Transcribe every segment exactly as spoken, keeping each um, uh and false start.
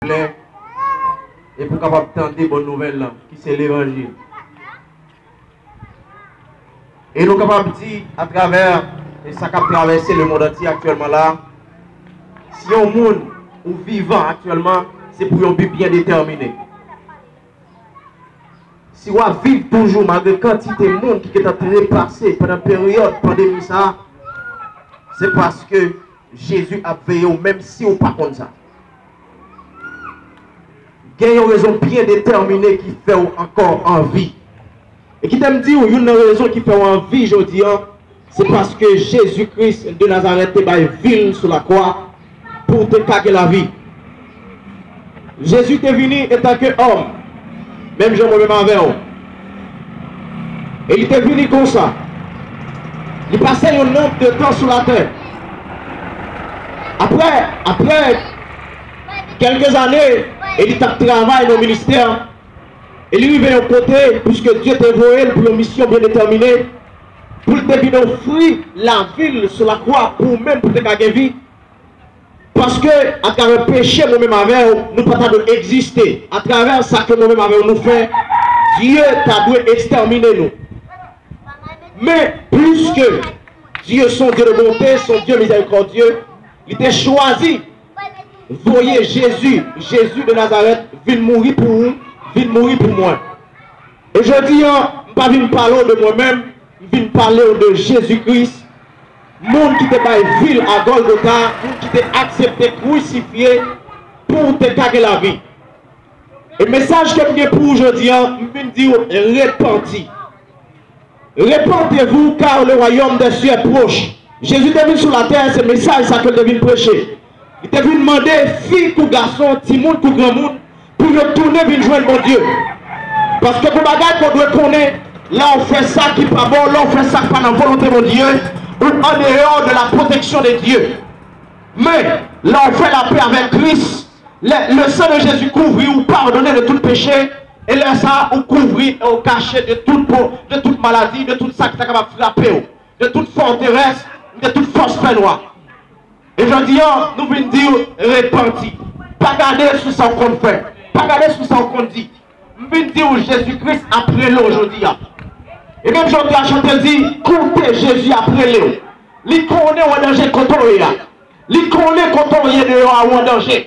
klè e pou kapab tande bòn nouvèl lan, ki se levanjil. E nou kapab di, atravè e sa k ap travèse lemonn antye aktyèlman la, si yon moun ou vivan aktyèlman, se pou yon bi byen detèmine. Si w ap viv toujou malgre kantite moun ki gentan trepase pandan peryòd pandemi sa a, se paske Jezi ap veye w menm si w pa konn sa. Gen yon rezon byen detèmine ki fè w ankò an vi. E kite m di w, youn nan rezon ki fè w an vi jodi a, se paske Jezi Kris de Nazarèt te bay vi l sou lakwa pou w te ka gen lavi. Jezi te vini antanke òm, menm jan mwen menm avè w. E li te vini konsa. Li pase yon nonb de tan sou latè. Apre, apre kèlke zane, e li t ap travay nan ministè, e li rive yon kote, piske Dye te voye l pou yon misyon byen detèmine, pou l te vin ofri lavi l sou lakwa pou ou menm pou te ka gen vi. Paske atravè peche mwen menm avè w, nou pa ta dwe egziste. Atravè sa ke mwen menm avè w nou fè, Dye ta dwe ekstèmine nou. Men, piske Dye se yon Dye de bonte, se yon Dye mizèrikòdye, li te chwazi voye Jezi, Jezi de Nazarèt, vin mouri pou ou, vin mouri pou mwen. E jodi a, m pa vin pale w de mwen menm, m vin pale w de Jezi Kris, moun ki te bay vi l a Gòlgota, moun ki te aksepte krisifye pou w te ka gen lavi. E mesaj ke m gen pou ou jodi a, m vin di w repanti. Repentez-vous, car le royaume des cieux est proche. Jezi te vin sou latè, se mesaj sa ke l te vin preche. Li te vin mande fi kou gason, timoun kou granmoun, pou yo tounen vin jwenn Bondye. Paske gon bagay ke w dwe konnen, lè w fè sa ki pa bon, lè w fè sa k pa nan volonte Bondye, ou andeyò de la protection de Dieu. Men, lè w fè lapè avèk Kris, lè le sang de Jésus kouvri ou, padone de tout peche, e lè sa a, ou kouvri e ou kache de tout po, de tout maladi, de tout sa ki ta kapab frape w, de tout fòterès, de tout fòs fènwa. E jodi a, nou vin di w repanti. Pa gade sou sa w konn fè. Pa gade sou sa w konn di. M vin di w Jezi Kris ap rele w jodi a. E menm jan w te chante l di, koute Jezi ap rele w. Li konnen w an danje kote w ye a. Li konnen kote w ye deyò a ou an danje.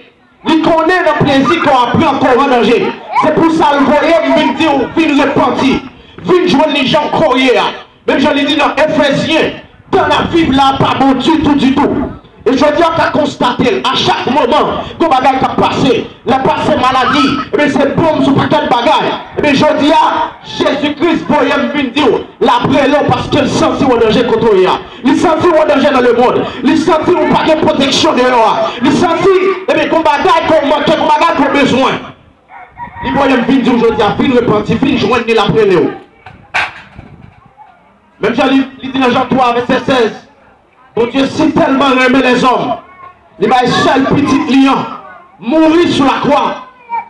Li konnen nan plezi ke w ap pran ke w an danje. Se pou sa l voye m vin di w vin repanti. Vin jwenn li jan ke w ye a. Menm jan li di nan Efezyen, tan n ap viv la pa bon ditou, ditou. E jodi a, w ka konstate l, a chak moman, gon bagay k ap pase. Lè pase maladi, ebyen, se bonm sou pakèt bagay. Ebyen, jodi a, Jezi Kris voye m vin di w, l ap rele w paske l santi w an danje kote w ye a. Li santi w an danje nan lemonn. Li santi w pa gen pwoteksyon deyò a. Li santi, ebyen, gon bagay ke w manke, gon bagay ke w bezwen. Li voye m vin di w jodi a, vin repanti, vin jwenn li, l ap rele w. Menm jan li, li di nan Jan twa, vèsè sèz, Bondye si tèlman renmen lèzòm, li bay sèl pitit li an mouri sou lakwa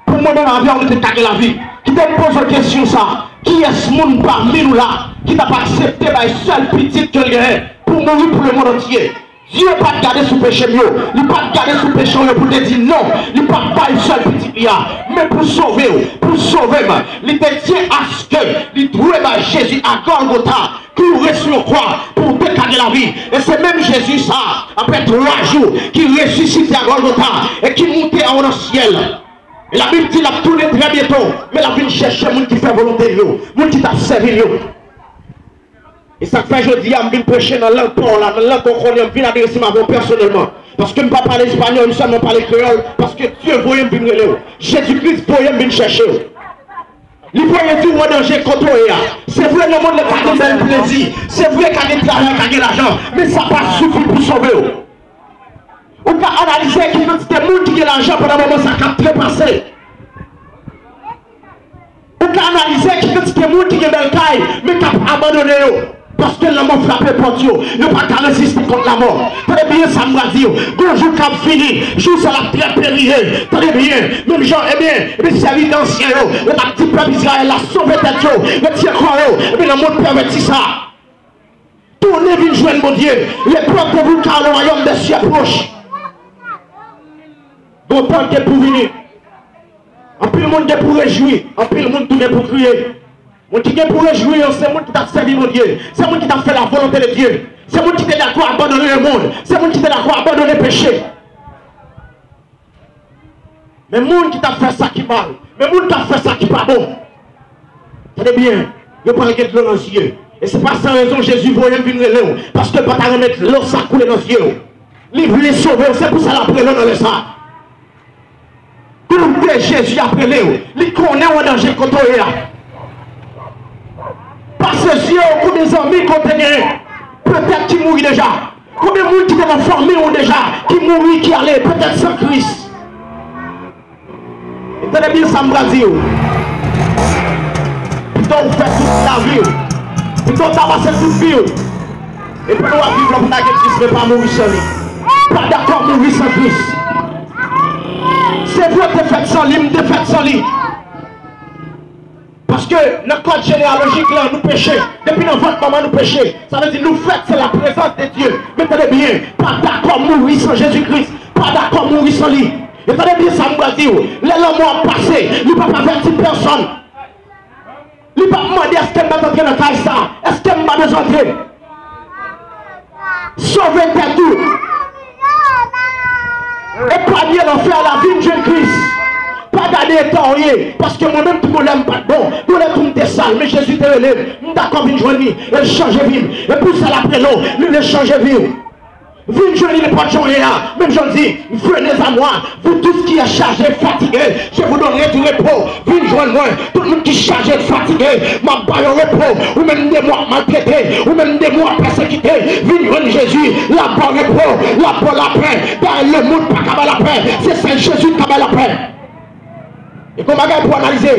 pou mwen menm avè w nou te ka gen lavi. Kite m poze w kesyon sa, kiyès moun pami nou la ki t ap aksepte bay sèl pitit ke l genyen pou mouri pou lemonn antye? Dye pa t gade sou peche m yo, li pa t gade sou peche w yo pou te di non, li pa t bay sèl pitit li a, men pou sove w, pou sove m, li te tyen aske li dwe bay Jezi a Gòlgota, kouri sou yon kwa pou w te ka gen lavi. E se menm Jezi sa a, apre twa jou, ki resisite a Gòlgota e ki moute anwo nan syèl. E Labib di l ap tounen trè byento, men l ap vin chèche moun ki fè volonte l yo, moun ki t ap sèvi l yo. E sa k fè jodi a m vin preche nan lang pa w la, nan lang ke w konnen, m vin adrese m avè w pèsonèlman. Paske m pa pale espanyòl, m sèlman pale kreyòl, paske Dye voye m vin rele w. Jezi Kris voye m vin chèche w. Li voye di w an danje kote w ye a. Se vre, lemonn nan ka gen bèl plezi. Se vre, ka gen travay, ka gen lajan. Men sa pa sifi pou sove w. Ou ka analize ki kantite moun ki gen lajan pandan moman sa k ap trepase. Ou ka analize ki kantite moun ki gen bèl kay, men k ap abandone yo. Paske lanmò frape pòt yo. Yo pa ka reziste kont lanmò. Tande byen sa m pral di w. Gon jou k ap vini. Jou sa l ap trè peri. Tande byen. Menm jan, ebyen, ebyen, sèvitè ansyen yo, yo t ap di pèp Izrayèl la, sove tèt yo, retire kò yo, ebyen, nan mond pèvèti sa. Tounen vin jwenn Bondye. Repentez-vous, car le royaume des cieux est proche. Gon tan k gen pou vini. Anpil moun gen pou rejwi, anpil moun tou gen pou kriye. Moun ki gen pou rejwi yo, se moun ki t ap sèvi Bondye, se moun ki t ap fè la volonte de Dye, se moun ki te dakò abandone lemonn, se moun ki te dakò abandone peche. Men moun ki t ap fè sa ki mal, men moun k ap fè sa ki pa bon, tande byen, yo pral gen dlo nan zye. E se pa san rezon Jezi voye m vin rele w, paske l pa ta renmen dlo sa koule nan zye w. Li vle sove w, se pou sa l ap rele w nan lè sa. Koute Jezi ap rele w. Li konnen w an danje kote w ye a. Pase zye w, konbyen zanmi ke w te genyen petèt ki mouri deja? Konbyen moun ki te nan fanmi w deja ki mouri, ki ale, petèt san Kris? E tande byen sa m pral di w. Pito w fè tout lavi w, pito w ta pase tout vi w, e pandan w ap viv la, pou ta gen Kris, men pa mouri san li. Pa dakò mouri san Kris. Se vre, w te fèt san li, m te fèt san li. Paske nan kòd jeneyalojik lan, nou peche. Depi nan vant manman nou peche. Sa vle di nou fèt san la prezans de Dye. Men tande byen, pa dakò mouri san Jezi Kris. Pa dakò mouri san li. E tande byen sa m pral di w. Lè lanmò ap pase, li p ap avèti pèsonn. Li p ap mande, èske m mèt antre nan kay sa? Èske m pa bezwen antre? Sove tèt ou. Epanye lanfè a la, vin jwenn Kris. Pa gade eta w ye, paske mwen menm tou, yon lè m pa t bon, yon lè tou m te sal, men Jezi te rele m, m dakò vin jwenn li, e l chanje vi m. E pou sa l ap rele w, li vle chanje vi w. Vin jwenn li nenpòt jan w ye a, menm jan l di, venez à moi, vous tous qui êtes chargés, fatigués, je vous donnerai du repos. Vin jwenn mwen, tout moun ki chaje, fatige, m ap ba yo repo. Ou menm demon ap maltrete, ou menm demon ap pèsekite, vin jwenn Jezi, l ap ba w repo, l ap ba w lapè. Dayè lemonn pa ka bay lapè, se sèl Jezi ki ka bay lapè. E gon bagay pou analize.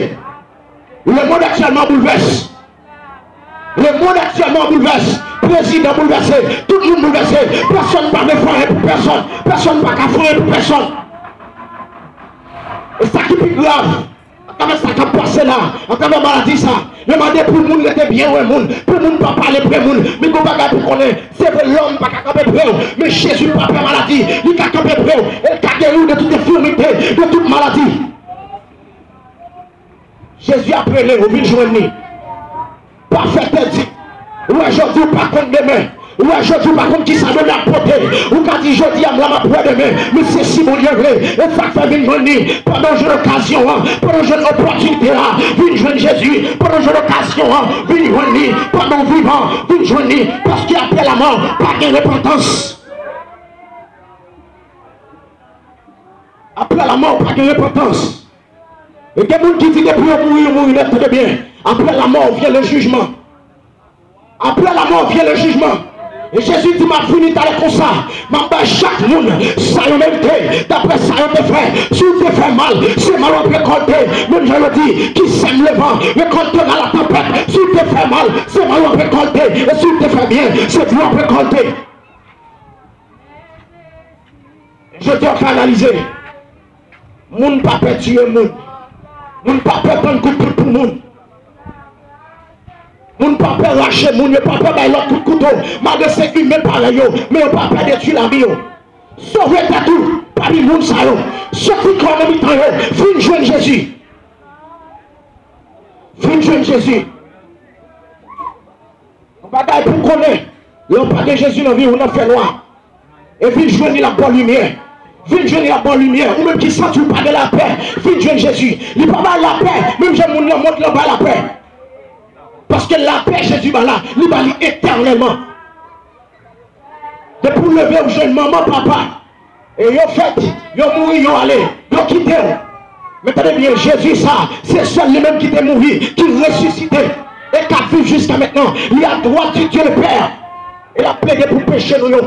Lemonn aktyèlman boulvès. Lemonn aktyèlman boulvès. Prezidan boulvèse. Tout moun boulvèse. Pèsonn pa vle fè anyen pou pèsonn. Pèsonn pa ka fè anyen pou pèsonn. E sa ki pi grav, atravè sa k ap pase la, atravè maladi sa, yo mande pou moun rete byen lwen moun, pou moun pa pale pre moun. Men gon bagay pou konnen, se vre lòm pa ka kanpe pre w, men Jezi pa pè maladi, li ka kanpe pre w, e l ka geri w de tout enfimite, de tout maladi. Jezi ap rele w, vin jwenn li. Pa fè pèdi. Ou wè jodi, ou pa konn demen. Ou wè jodi, ou pa konn kisa demen ap pote. Ou ka di, jodi a m la, m ap wè demen. Men se si Bondye vle. E sa k fè, vin jwenn li pandan w jwenn okazyon an, pandan w jwenn opòtinite a. Vin jwenn Jezi pandan w jwenn okazyon an. Vin jwenn li pandan w vivan. Vin jwenn li, paske apre lanmò pa gen repantans. Apre lanmò pa gen repantans. E gen moun ki di depi yo mouri, yo mouri nèt, tande byen. Après la mort vient le jugement. Après la mort vient le jugement. E Jezi di, m ap vini talè konsa, m ap bay chak moun sa yo merite, daprè sa yo te fè. Si w te fè mal, se mal w ap rekòlte. Menm jan yo di, qui sème le vent récolte la tempête. Si w te fè mal, se mal w ap rekòlte. E si w te fè byen, se byen w ap rekòlte. Jodi a, w ka analize. Moun pa pè tiye moun. Moun pa pè tann kout poud pou moun. Moun pa pè rache moun, yo pa pè bay lòt kout kouto. Malgre se imen parèy yo, men yo pa pè detwi lavi yo. Sove tèt ou pami moun sa yo. Soti kò w nan mitan yo. Vin jwenn Jezi. Vin jwenn Jezi. Yon bagay pou w konnen, lè w pa gen Jezi nan vi w, ou nan fènwa. E vin jwenn li, l ap ba w limyè. Vin jwenn li, l ap ba w limyè. Ou menm ki santi w pa gen lapè, vin jwenn Jezi. Li pa bay lapè menm jan moun nan mond lan bay lapè. Paske lapè Jezi ba la, li ba li etènèlman. Depi w leve, ou jwenn manman, papa. E yo fèt, yo mouri, yo ale, yo kite w. Men tande byen, Jezi sa, se sèl li menm ki te mouri, ki resisite, e k ap viv jiska mentnan. Li a dwat di Dye le Pè. E l ap plede pou peche nou yo.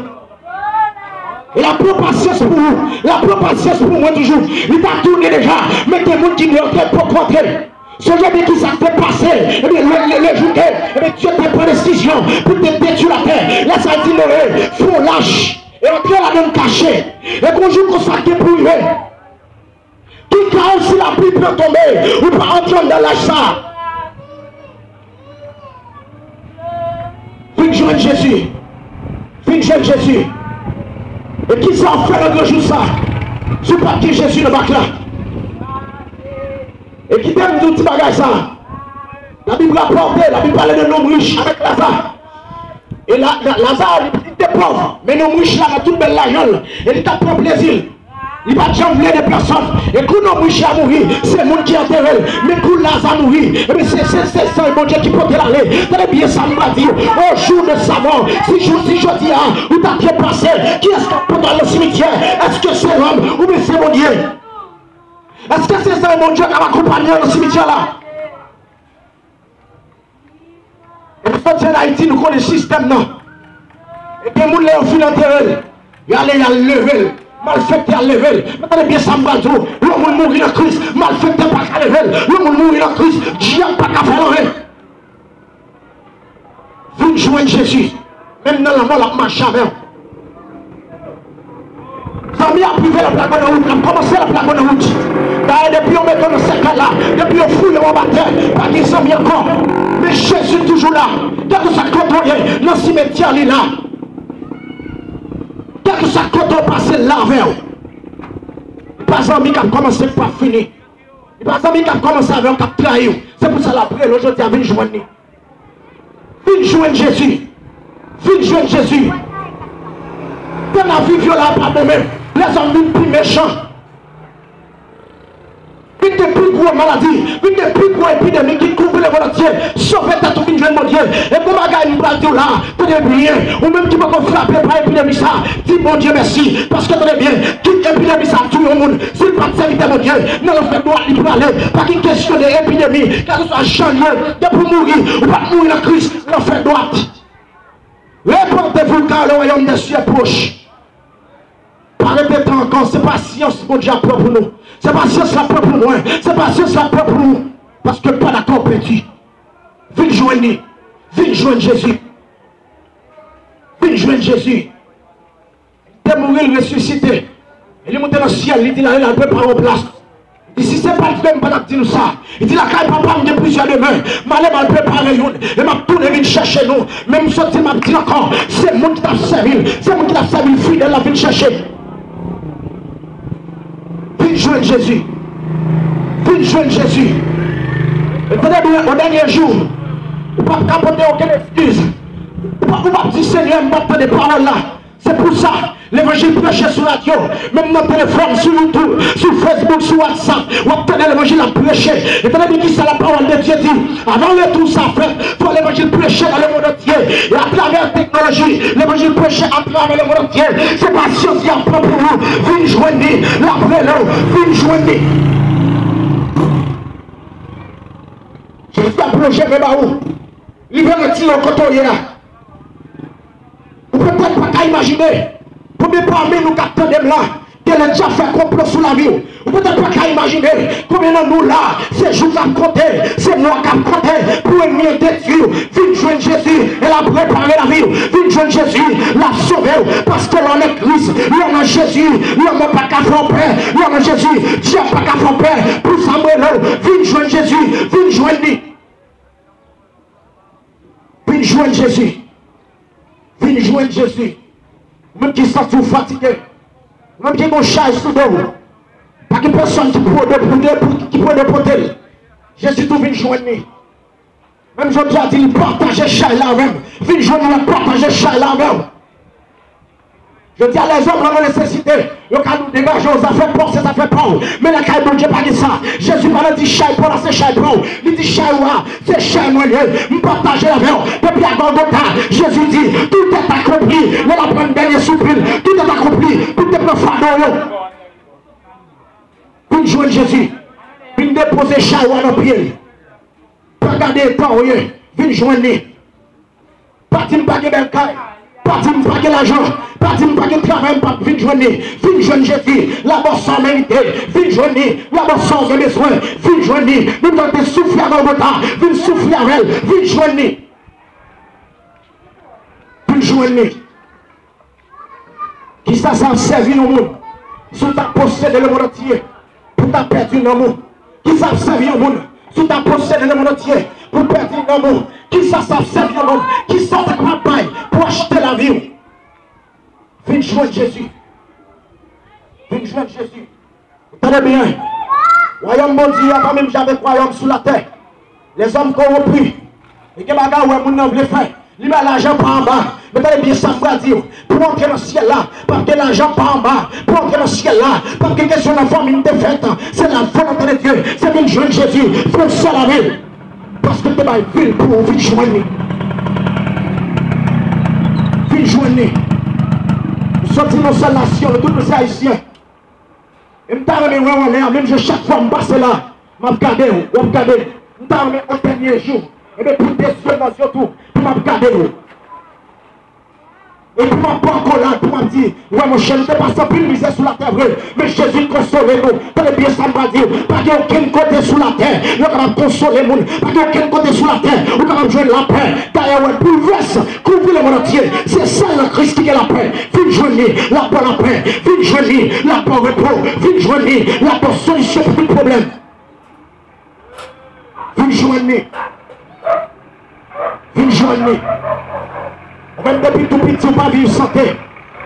E l ap pran pasyans pou ou. L ap pran pasyans pou mwen toujou. Li ta tounen deja. Men gen moun ki dwe antre, poko antre. Sonje byen kisa k te pase. Ebyen, le, le, le jou ke, ebyen, Dye te pran desizyon pou te detwi latè. Lè sa l di Noe, fè yon lach e antre ladan l kache. E gon jou konsa k gen pou rive. Ki ka w si lapli pran tonbe, ou pa antre anndan lach sa? Vin jwenn Jezi. Vin jwenn Jezi. E kisa w ap fè nan gran jou sa, si w pa t gen Jezi nan bak la? E kite m di w ti bagay sa. Labib rapòte, Labib pale de nonm rich avèk Laza. E la, la, Laza, li, li te pòv, men nonm rich la, nan tout bèl lajan l, e li t ap pran plezi l. Li pa t janm vle de pèsòn. E kou nonm rich la mouri, se moun ki antere l. Men kou Laza mouri, ebyen, se, se, se zanj Bondye ki pote l ale. Tande byen sa m pral di w. Au jour de sa mort, si jou, si jodi a, ou ta trepase, kiyès k ap pote w al nan simityè? Èske se lòm oubyen se Bondye? Èske se zanj Bondye k ap akonpanye w nan simityè la? Epi soti ann Ayiti, nou konnen sistèm nan. E gen moun, lè yo fin antere l, y ale, y al leve l. Malfektè al leve l. Men tande byen sa m pral di w. Lè yon moun mouri nan Kris, malfektè pa ka leve l. Lè yon moun mouri nan Kris, dyab pa ka fè l anyen. Vin jwenn Jezi. Menm nan lanmò, l ap mache avè w. Zanmi ap rive, l ap lage w nan wout, l ap kòmanse, l ap lage w nan wout. Dayè, depi yo mete w nan sèkèy la, depi yo fouye w anba tè, pa gen zanmi ankò. Men Jezi toujou la. Kèlkeswa kote w ye, nan simetyè, li la. Kèlkeswa kote w pase, l la avè w. Li pa zanmi k ap kòmanse, k p ap fini. Li pa zanmi k ap kòmanse avè w, k ap trayi w. Se pou sa l ap rele w jodi a, vin jwenn li. Vin jwenn Jezi. Vin jwenn Jezi. Tan n ap viv yo la pa bon menm. Lèzòm vin pi mechan. Vin gen pi gwo maladi. Vin gen pi gwo epidemi ki kouvri lemonn antye. Sove tèt ou, vin jwenn Bondye. E gon bagay m pral di w la. Tande byen. Ou menm ki poko frape pa epidemi sa, di Bondye mèsi. Paske tande byen. Kit epidemi sa touye yon moun. Si l pa t sèvitè Bondye, nan lanfè dwat li prale. Pa gen kesyon de epidemi, kèlkeswa jan l ye, depi w mouri, ou pa t mouri nan Kris, lanfè dwat. Repentez-vous, car le royaume des cieux est proche. Pa rete tan ankò, se pasyans Bondye ap pran pou nou. Se pasyans l ap pran pou mwen, se pasyans l ap pran pou ou. Paske l pa dakò pèdi. Vin jwenn li, vin jwenn Jezi. Vin jwenn Jezi. Li te mouri, l resisite. E li moute nan syèl, li di l ale, l al prepare yon plas. Li di, si se pa t vre, m pa t ap di nou sa. Li di, lakay Papa m gen plizyè demè. M ale, m al prepare youn. E m ap tounen vin chèche nou. Men m sot di, m ap di l ankò. Se moun ki t ap sèvi l. Se moun ki t ap sèvi l fidèl, l ap vin chèche. Vin jwenn Jezi. Vin jwenn Jezi. E tande byen, o dènye jou, ou p ap ka pote okenn eskiz. Ou p ap, ou p ap di, Senyè, m p ap tande pawòl la. Se pou sa, levanjil preche sou radyo, menm nan telefòn, sou YouTube, sou Facebook, sou WhatsApp, w ap tande levanjil ap preche. E tande byen kisa la pawòl de Dye di. Avan retou sa fèt, fò levanjil preche nan lemonn antye. E atravè teknoloji, levanjil preche atravè lemonn antye. Se pasyans y ap pran pou ou. Vin jwenn li, l ap rele w. Vin jwenn li. Jezi ap lonje men ba ou. Li vle retire w kote w ye a. Ou petèt pa ka imajine konbyen pami nou k ap tande m la, ke ledyab fè konplo sou lavi w. Ou petèt pa ka imajine konbyen nan nou la, se jou k ap konte, se mwa k ap konte pou ènmi an detwi w. Vin jwenn Jezi e l ap repare lavi w. Vin jwenn Jezi, l ap sove w. Paske lè w nan Kris, lè w nan Jezi, lanmò pa ka fè w pè. Lè w nan Jezi, dyab pa ka fè w pè. Pou sa m rele w, vin jwenn Jezi, vin jwenn li. Vin jwenn Jezi. Vin jwenn Jezi. Ou menm ki santi w fatige, ou menm ki gen yon chay sou do w, pa gen pèsonn ki pou ede, pou, pou, ki pou ede pote l. Jezi di w vin jwenn li. Menm jodi a, di li, pataje chay la avè m. Vin jwenn li, pataje chay la avè w. Jodi a, lèzòm nan nesesite, yo ka di w degaje w, zafè pa w se zafè pa w. Men lakay Bondye pa gen sa. Jezi pa nan di chay pa w la se chay pa w. Li di chay ou a, se chay mwen l ye. M pataje l avè w. Depi a Gòlgota, Jezi di, tout est accompli. Lè l ap rann dènye soupi l, tout est accompli. Tout te pran fado yo. Vin jwenn Jezi. Vin depoze chay ou a nan pye l. Pa gade eta w ye. Vin jwenn li. Pa di m pa gen bèl kay. Pa di m pa gen lajan. Pa di m pa gen travay, m p ap vin jwenn li. Vin jwenn Jezi. Labò sa w merite. Vin jwenn li. Labò sa w gen bezwen. Vin jwenn li. Menm jan l te soufri a Gòlgota, vin soufri avè l. Vin jwenn li. Vin jwenn li. Kisa sa ap sèvi yon moun si w ta posede lemonn antye pou w ta pèdi nanm ou? Kisa ap sèvi yon moun si w ta posede lemonn antye pou w pèdi nanm ou? Kisa sa ap sèvi yon moun? Kisa w ta kapab bay pou w achte lavi w? Vin jwenn Jezi. Vin jwenn Jezi. Tande byen. Wayòm Jodi a pa menm jan avèk wayòm sou latè. Lèzòm kowonpi. E gen bagay ou wè moun nan vle fè. Li bay lajan pa anba. Men tande byen sa m pral di w. Pou w antre nan syèl la, p ap gen lajan pa anba. Pou w antre nan syèl la, p ap gen kesyon nan fanmi m te fèt. Se la volonté de Dieu. Se vin jwenn Jezi. Fè w sèl avè l. Paske l te bay vi l pou ou, vin jwenn li. Vin jwenn li. Nou soti nan sèl nasyon, nou tout nou se Ayisyen. E m ta renmen wè w anlè a, menm jan chak fwa m pase la, m ap gade w, w ap gade m. M ta renmen yon dènye jou, ebyen pou de zye nan zye w tou, pou m ap gade w. E pou m ap ba w akolad, pou m ap di, wè monchè, nou te pase anpil mizè sou latè vre, men Jezi konsole nou. Tande byen sa m pral di w, pa gen okenn kote sou latè yo kapab konsole moun, pa gen okenn kote sou latè ou kapab jwenn lapè. Dayè, wè, boulvès kouvri lemonn antye. Se sèl nan Kris ki gen lapè. Vin jwenn li, l ap ba w lapè. Vin jwenn li, l ap ba w repo. Vin jwenn li, l ap ba w solisyon pou tout pwoblèm. Vin jwenn li. Vin jwenn li. Ou menm depi tou piti ou pa viv sante.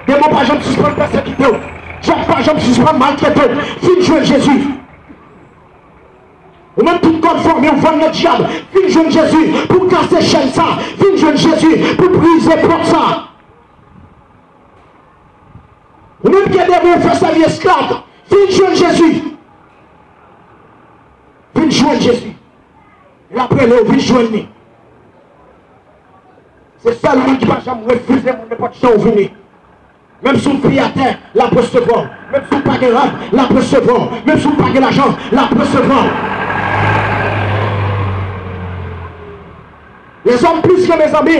Demon pa janm sispann pèsekite w. Dyab pa janm sispann maltrete w. Vin jwenn Jezi. Ou menm tout kòd fanmi w vann nan dyab, vin jwenn Jezi pou kase chèn sa, vin jwenn Jezi pou brize pòt sa. Ou menm gen demon ou fè sèvi esklav, vin jwenn Jezi. Vin jwenn Jezi. L ap rele w, vin jwenn li. Se sèl moun ki pa janm refize moun nenpòt jan ou vini. Menm si w pi atè, l ap resevwa w. Menm si w pa gen rad, l ap resevwa w. Menm si w pa gen lajan, l ap resevwa w. Lèzòm plis renmen zanmi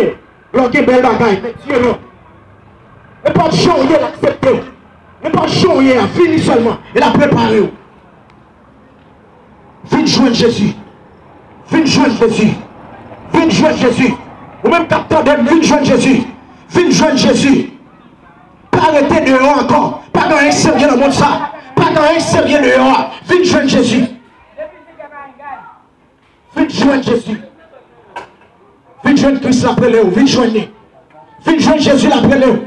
w lè w gen bèl bagay, men Dye non. Nenpòt jan w ye, l aksepte w. Nenpòt jan w ye a, vini sèlman, e l ap repare w. Vin jwenn Jezi. Vin jwenn Jezi. Vin jwenn Jezi. Ou menm k ap tande m, vin jwenn Jezi. Vin jwenn Jezi. Pa rete deyò ankò. Pa gen anyen k serye nan mond sa. Pa gen anyen k serye deyò a. Vin jwenn Jezi. Vin jwenn Jezi. Vin jwenn Kris, l ap rele w. Vin jwenn li. Vin jwenn Jezi, l ap rele w.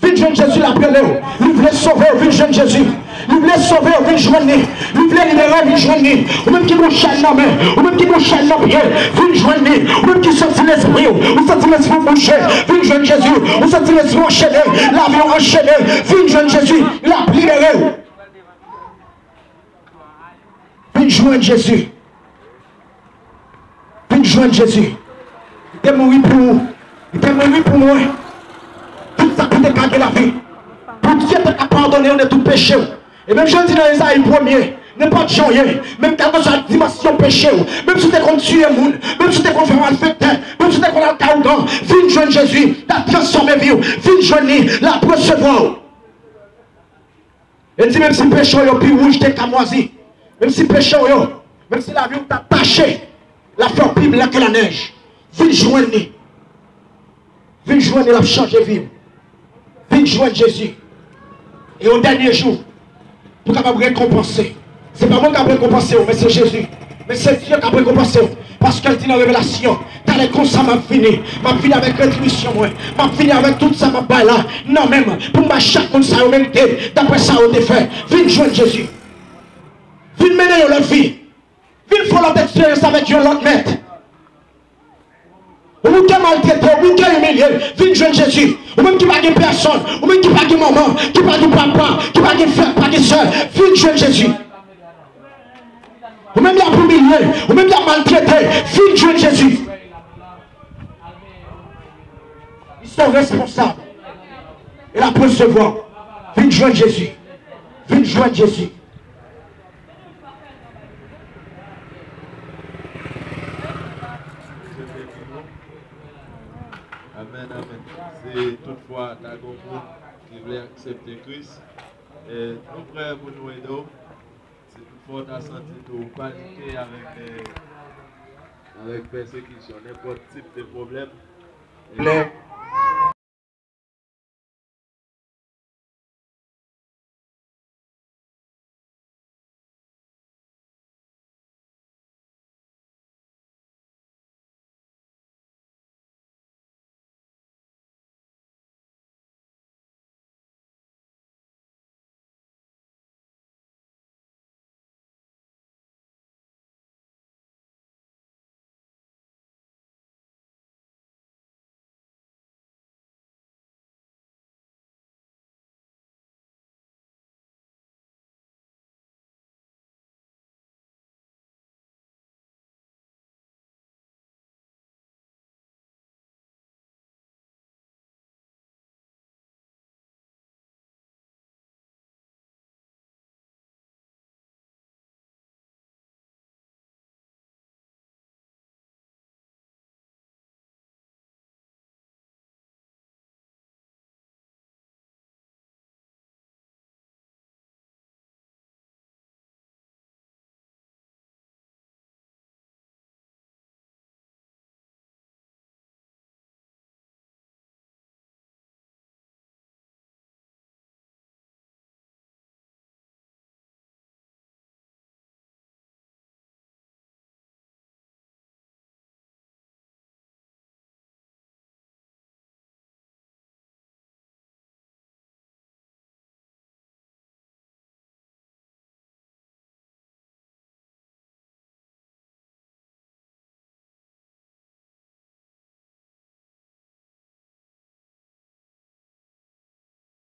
Vin jwenn Jezi, l ap rele w. Li vle sove w, vin jwenn Jezi. Li vle sove w, vin jwenn li. Li vle libere w, vin jwenn li. Ou menm ki gen yon chèn nan men, ou menm ki gen yon chèn nan pye, vin jwenn li. Ou menm ki santi lespri w, ou santi lespri w bouje, vin jwenn Jezi. Ou santi lespri w anchene, lavi w anchene, vin jwenn Jezi. L ap libere w. Vin jwenn Jezi. Vin jwenn Jezi. Li te mouri pou ou. Li te mouri pou mwen. Tout sa ki te ka gen lavi. Pou Dye te ka padone w de tout peche w. E menm jan l di nan Ezayi premye, nenpòt jan w ye, menm kèlkeswa dimansyon peche w, menm si w te konn tiye moun, menm si w te konn fè malfektè, menm si w te konn al kay ougan, vin jwenn Jezi, l ap transfòme vi w. Vin jwenn li, l ap resevwa w. E di, menm si peche w yo pi wouj ke kamwazi, menm si peche w yo, menm si lavi w ta tache, l ap fè w pi blan ke lanèj. Vin jwenn li. Vin jwenn li, l ap chanje vi w. Vin jwenn Jezi. E yon dènye jou, pou kapab rekonpanse. Se pa mwen k ap rekonpanse w, men se Jezi. Men se Dye k ap rekonpanse w. Paske l di nan Revelasyon, talè konsa m ap vini. M ap vini avèk retribisyon mwen. M ap vini avèk tout sa m ap bay la nan men m. Pou m bay chak moun sa yo merite, daprè sa yo te fè. Vin jwenn Jezi. Vin mennen yon lòt vi. Vin fè yon lòt eksperyans avèk yon lòt mèt. Ou menm ki maltrete, ou menm ki imilye, vin jwenn Jezi. Ou menm ki pa gen pèsonn, ou menm ki pa gen manman, ki pa gen papa, ki pa gen frè, pa gen sè, vin jwenn Jezi. Ou menm y ap imilye, ou menm y ap maltrete, vin jwenn Jezi. Li se yon responsab. E l ap resevwa. Vin jwenn Jezi. Vin jwenn Jezi. Amèn, amèn. Si toutfwa ta gen moun ki vle aksepte Kris, e, nou prè pou nou ede w. Si toutfwa w ta santi tou ou pa lite avèk, e, avèk pèsekisyon, nenpòt tip de pwoblèm, e,